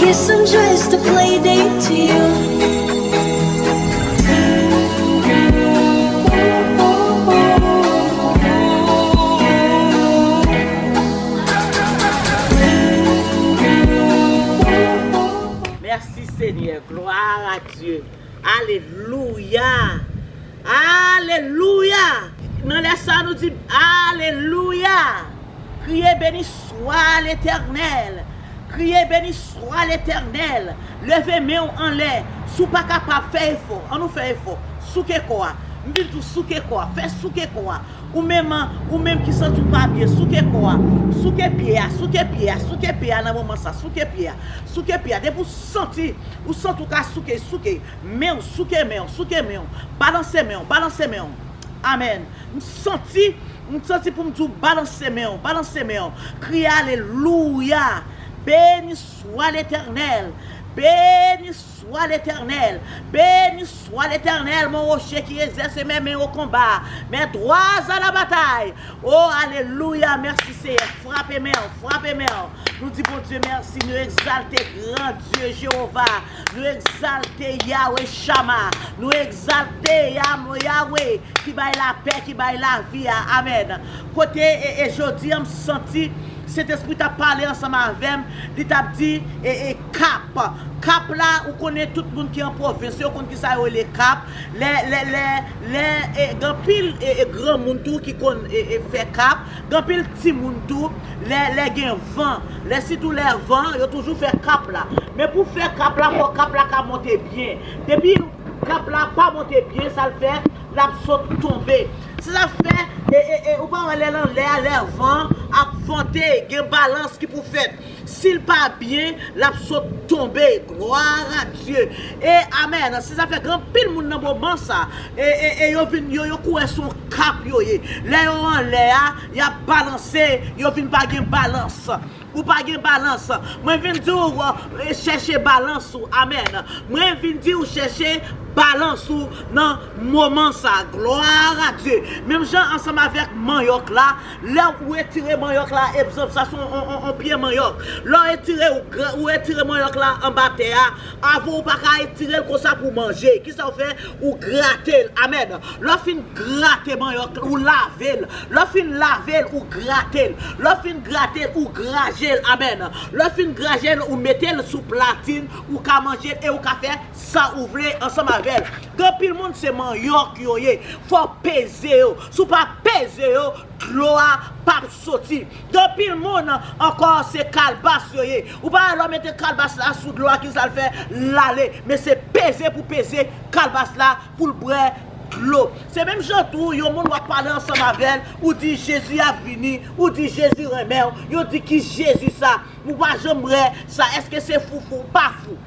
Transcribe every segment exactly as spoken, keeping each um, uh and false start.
Guess I'm just a playdate to you. Mèsi Senyè, glwa a Dye. Alelouya! Alelouya! Nan lè sa nou di alelouya! Kriye beni swa Letènèl. Kriye beni swa Letènèl. Leve men w anlè. Si w pa kapab, fè efò. Ann nou fè efò. Souke kò a. M vin tou souke kò a. Fè souke kò a. Ou menm, ou menm ki santi w pa byen, souke kò a. Souke pye a, souke pye a, souke pye a nan moman sa. Souke pye a. Souke pye a. Depi w santi, ou santi w ka souke, souke. Men w, souke men w, souke men w. Balanse men w, balanse men w. Amèn. M santi, m santi pou m di w balanse men w, balanse men w. Kriye alelouya. Beni swa Letènèl. Beni swa Letènèl. Beni swa Letènèl, mon rocher qui exerce mes mains au combat, mes doigts à la bataille. O, alelouya, mèsi Seyè. Frape men w, frape men w. Nou di Bondye mèsi, nou egzalte gran Dye Jewova. Nou egzalte Yahweh Shama. Nou egzalte Yahweh ki bay lapè, ki bay lavi a. Amèn. Kote e, e jodi a m santi Sentespri t ap pale ansanm avè m, li t ap di e, e kap. Kap la, ou konnen tout moun ki an pwovens yo konn kisa yo rele kap. Lè, lè, lè, lè e, gen anpil e, e granmoun tou ki konn e, e fè kap. Gen anpil timoun tou, lè, lè gen van, lè sitou lè van, yo toujou fè kap la. Men pou fè kap la, fò kap la ka monte byen. Depi kap la pa monte byen, sa l fè, l ap sot tonbe. Se sa fè, e, e, e, ou pa wè lè l anlè a, lè van ap vante, gen balans ki pou fèt. Si l pa byen, l ap sot tonbe. Gloire à Dieu. E amèn. Se sa fè gen anpil moun nan moman sa. E, e, e yo vin, yo, yo kwè se yon kap yo ye. Lè yo anlè a, y ap balanse, yo vin pa gen balans. Ou pa gen balans. Mwen vin di w, e, chèche balans ou. Amèn. Mwen vin di w chèche balans ou nan moman sa. Gloire à Dieu. Menm jan ansanm avèk manyòk la, lè ou etire manyòk la, egzanp, sa se yon, yon, yon, yon pye manyòk. Lè ou etire, ou gra-, ou etire manyòk la anba tè a, avan ou pa ka etire l konsa pou manje. Kisa ou fè? Ou grate l. Amèn. Lè w fin grate manyòk, ou lave l. Lè w fin lave l, ou grate l. Lè w fin grate l, ou graje l. Amèn. Lè w fin graje l, ou mete l sou platin, ou ka manje l e ou ka fè sa ou vle ansanm avè l. Gen anpil moun se manyòk yo ye. Fò w peze yo. Si w pa peze yo, dlo a p ap soti. Gen anpil moun ankò se kalbas yo ye. Ou pa wè lè w mete kalbas la sou dlo a, kisa l fè? L ale. Men se peze pou peze kalbas la pou l bwè dlo. Se menm jan tou, yon moun w ap pale ansanm avè l, ou di Jezi ap vini, ou di Jezi renmen w, yo di ki Jezi sa? Ou pa janm wè sa, èske se fou fou? Pa fou.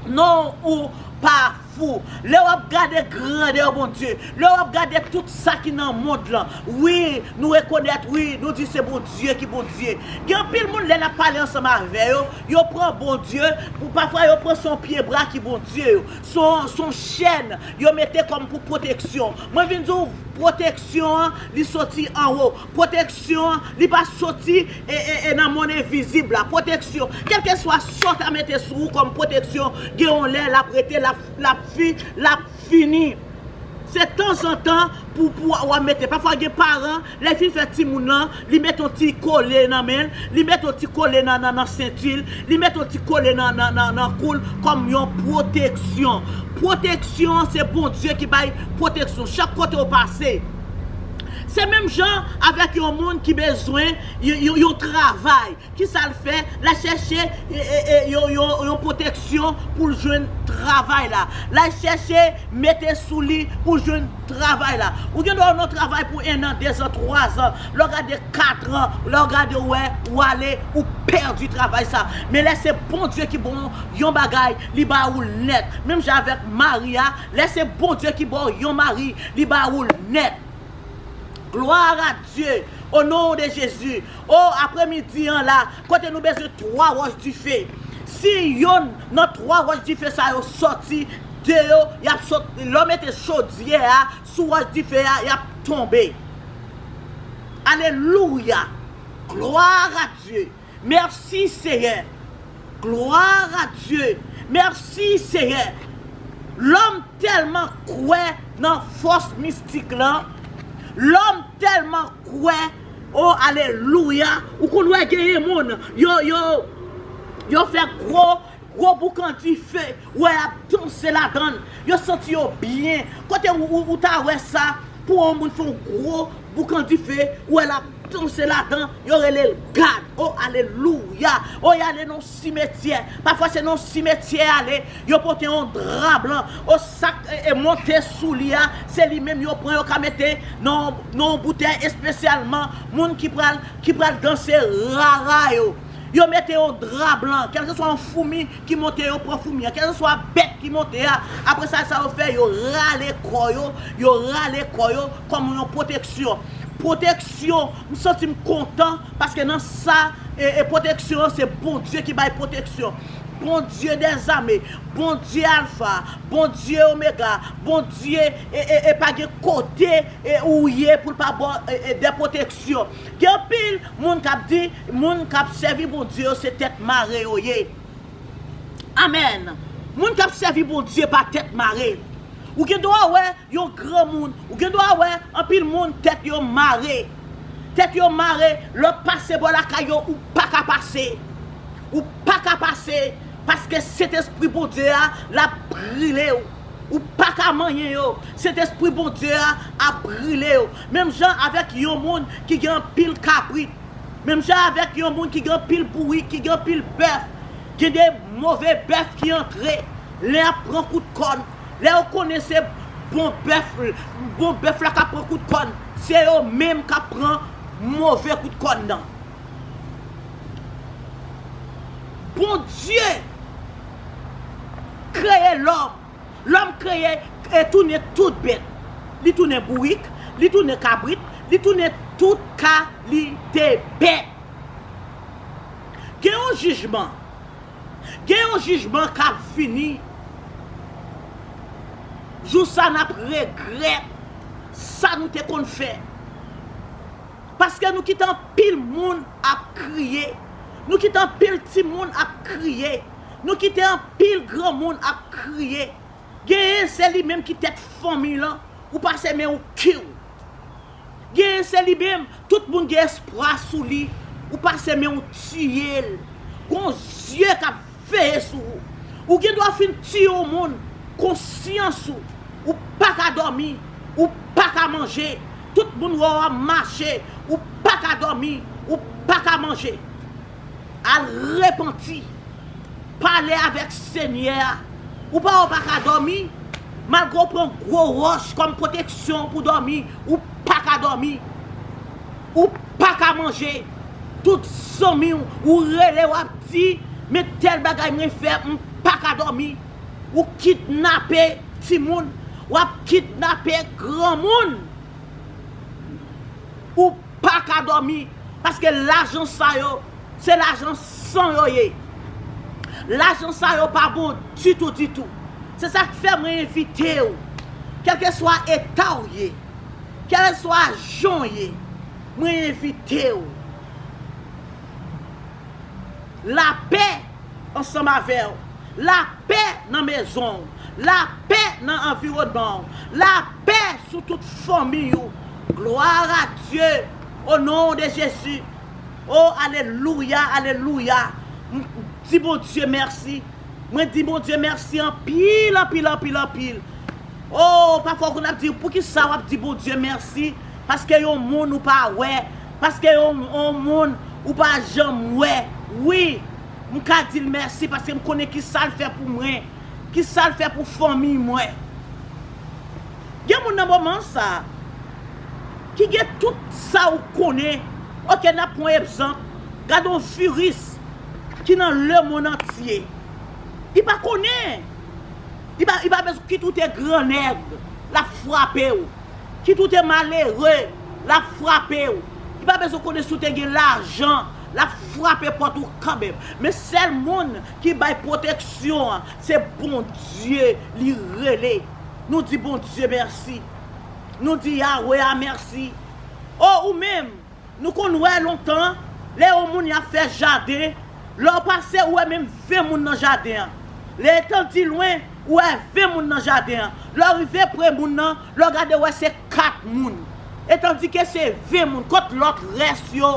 Non, ou pa fou. Lè w ap gade grandè Bondye, lè w ap gade tout sa ki nan mond lan, wi, nou rekonèt, wi, nou di se Bondye ki Bondye. Gen anpil moun, lè n ap pale ansanm avè yo, yo pran Bondye, pou pafwa yo pran se yon pyebra ki Bondye yo. Se yon, se yon chèn yo mete kòm pou pwoteksyon. Mwen vin di w, pwoteksyon an, li soti anwo. Pwoteksyon an, li pa soti e, e, e nan mond envizib la. Pwoteksyon, kèlkeswa sa w ta mete sou ou kòm pwoteksyon, gen yon lè l ap rete, l ap, l ap fi-, l ap fini. Se tanzantan pou, pou w ap mete. Pafwa gen paran, lè l fin fè timoun nan, li mete yon ti kole nan men l, li mete yon ti kole nan, nan, nan senti l, li mete yon ti kole nan, nan, nan, nan kou l kòm yon pwoteksyon. Pwoteksyon, se Bondye ki bay pwoteksyon. Chak kote w pase, se menm jan avèk yon moun ki bezwen yon, yon, yon travay. Kisa l fè? L al chèche e, e, e, yon, yon, yon pwoteksyon pou l jwenn travay la. L al chèche mete sou li pou l jwenn travay la. Ou gen dwa nan yon travay pou en an, dezan, twazan. Lè w gade, katran. Lè w gade, w wè, ou ale, ou pèdi travay sa. Men lè se Bondye ki ba w yon bagay, li ba ou l nèt. Menm jan avèk mari a, lè se Bondye ki ba w yon mari, li ba ou l nèt. Gloire à Dieu, au nom de Jésus. O, apremidi an la, kote nou bezwen twa wòch dife. Si yonn nan twa wòch dife sa yo soti, de yo, y ap sot, lè w mete chodyè a sou wòch dife a, y ap tonbe. Alelouya. Gloire à Dieu. Mèsi, Seyè. Gloire à Dieu. Mèsi, Seyè. Lòm tèlman kwè nan fòs mistik lan. Lòm tèlman kwè. O, alelouya. Ou konn wè genyen moun. Yo, yo, yo fè gwo, gwo boukan dife. Ou wè y ap danse ladan l. Yo santi yo byen. Kote ou, ou, ou ta wè sa? Pou yon moun fè yon gwo boukan dife, ou wè l ap danse ladan, yo rele l gad. O, alelouya. O, y ale nan simetyè. Pafwa se nan simetyè y ale, yo pote yon dra blan. O, sa k, e, e, monte sou li a, se li menm yo pran, yo ka mete nan, nan yon boutèy espesyalman moun ki pral, ki pral danse rara yo. Yo mete yon dra blan, kèlkeswa yon foumi ki monte, yo pran foumi an, kèlkeswa bèt ki monte a, apre sa, sa yo fè, yo rale kò yo, yo rale kò yo kòm yon pwoteksyon. Pwoteksyon, m santi m kontan, paske nan sa, e, e pwoteksyon an, se Bondye ki bay pwoteksyon. Bondye dèzame, Bondye Alfa, Bondye Omega, Bondye, e, e, e pa gen kote, e, ou ye pou l pa ba w, e, e, de pwoteksyon. Gen anpil moun k ap di, moun k ap sèvi Bondye yo, se tèt mare yo ye. Amèn. Moun k ap sèvi Bondye pa tèt mare. Ou gen dwa wè yon granmoun, ou gen dwa wè anpil moun tèt yo mare. Tèt yo mare, lè w pase bò lakay yo, ou pa ka pase. Ou pa ka pase, paske Sentespri Bondye a, l ap brile w. Ou pa ka manyen yo. Sentespri Bondye a ap brile yo. Menm jan avèk yon moun ki gen anpil kabrit. Menm jan avèk yon moun ki gen anpil bourik, ki gen anpil bèf. Gen de move bèf ki antre. Lè y ap pran kout kòn. Lè yo konnen se bon bèf, bon bèf la k ap pran kout kòn. Se yo menm k ap pran move kout kòn nan. Bondye kreye lòm. Lòm kreye e tounen tout bèt. Li tounen bourik, li tounen kabrit, li tounen tout kalite bèt. Gen yon jijman. Gen yon jijman k ap vini. Jou sa n ap regrèt sa nou te konn fè. Paske nou kite anpil moun ap kriye. Nou kite anpil timoun ap kriye. Nou kite anpil granmoun ap kriye. Genyen se li menm ki tèt fanmi lan, ou pase men ou kiw. Genyen se li menm, tout moun gen espwa sou li, ou pase men ou tiye l. Gon zye k ap veye sou ou. Ou gen dwa fin tiye yon moun, konsyans ou, ou pa ka dòmi, ou pa ka manje. Tout moun wè w ap mache, ou pa ka dòmi, ou pa ka manje. Al repanti. Pale avèk Senyè a. Ou pa wè w pa ka dòmi? Malgre w pran gwo wòch kòm pwoteksyon pou dòmi, ou pa ka dòmi. Ou pa ka manje. Tout zanmi w, ou rele, w ap di, men tèl bagay mwen fè, m pa ka dòmi. Ou kidnape timoun, w ap kidnape granmoun. Ou pa ka dòmi, paske lajan sa yo, se lajan san yo ye. Lajan sa yo pa bon ditou, ditou. Se sa k fè mwen envite w, kèlkeswa eta w ye, kèlkeswa jan w ye, mwen envite w. Lapè ansanm avè w. Lapè nan mezon w. Lapè nan anviwònman w. Lapè sou tout fanmi w. Gloire à Dieu. Au nom de Jésus. Oh, alelouya, alelouya. M di Bondye mèsi. Mwen di Bondye mèsi anpil, anpil, anpil, anpil. Oh, pafwa w konn ap di, poukisa w ap di Bondye mèsi? Paske yon moun ou pa wè, paske yon, yon moun ou pa janm wè. Wi, m ka di l mèsi paske m konnen ki sa l fè pou mwen, ki sa l fè pou fanmi mwen. Gen moun nan moman sa a ki gen tout sa ou konnen. Oke, n ap pran egzanp. Gade yon viris ki nan lemonn antye. Li pa konnen. Li pa, li pa bezwen, kit ou te grannèg, l ap frape w. Kit ou te malere, l ap frape w. Li pa bezwen konnen si w te gen lajan, l ap frape pòt ou kanmenm. Men sèl moun ki bay pwoteksyon an, se Bondye li rele. Nou di Bondye mèsi. Nou di Yawe a mèsi. O, ou menm, nou konn wè lontan, lè yon moun y ap fè jaden, Lè w pase, ou wè menm ven moun nan jaden an. Lè etan di lwen, ou wè ven moun nan jaden an. Lè w rive pre moun nan, lè w gade, ou wè se kat moun. Etandike se ven moun. Kot lòt rès yo?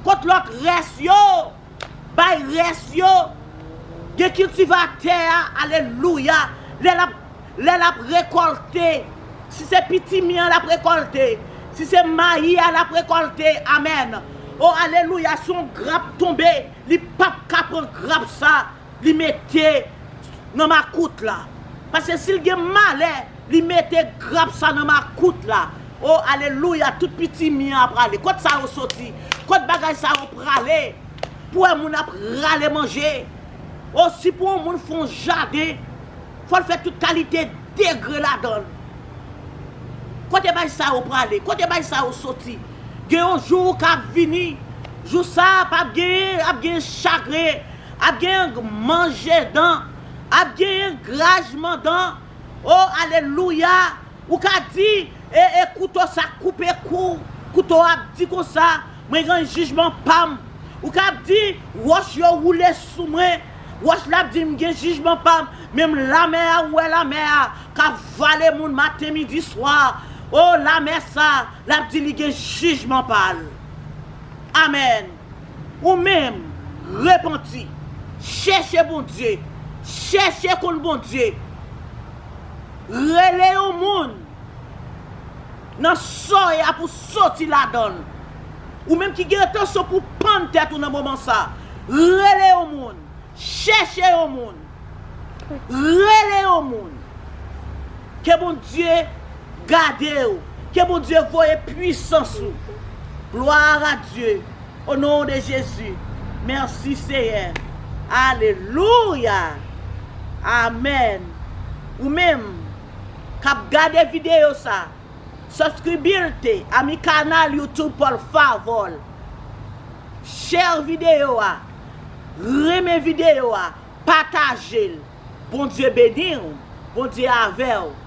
Kot lòt rès yo? Bay rès yo. Gen kiltivatè a, alelouya. Lè l ap, lè l ap rekòlte, si se pitimi an l ap rekòlte, si se mayi a l ap rekòlte, amèn. O, alelouya, si yon grap tonbe, li p ap ka pran grap sa, li mete nan makout la. Paske si l gen malè, li mete grap sa nan makout la. O, alelouya, tout pitimi an ap prale. Kot sa yo soti? Kot bagay sa yo prale? Pou wè moun ap rale manje. O, si pou yon moun fè yon jaden, fò l fè tout kalite degre ladan l. Kote bay sa yo prale? Kote bay sa yo soti? Gen yon jou k ap vini. Jou sa a p ap gen, ap gen chagren, ap gen manje dan, ap gen grajman dan. O, alelouya! Ou ka di, e, e kouto sa koupe kou, kouto a ap di konsa, mwen gen jijman pa m. Ou ka ap di, wòch yo woule sou mwen, wòch la ap di m gen jijman pa m. Menm lamè a, ou wè lamè a k ap vale moun maten, midi, swa. O, lamè sa, l ap di li gen jijman pa l. Amèn. Ou menm, repanti. Chèche Bondye. Chèche konn Bondye. Rele yon moun nan sòy a pou soti ladan l. Ou menm ki gen entansyon pou pann tèt ou nan moman sa, rele yon moun. Chèche yon moun. Rele yon moun. Ke Bondye gade w. Ke Bondye voye pwisans ou. Gloire à Dieu. Au nom de Jésus. Merci, Seigneur. Alelouya. Amèn. Ou menm k ap gade videyo sa, subscribe a mi canal YouTube, por favor. Share videyo a. Renmen videyo a. Pataje l. Bondye beni w. Bondye avè w.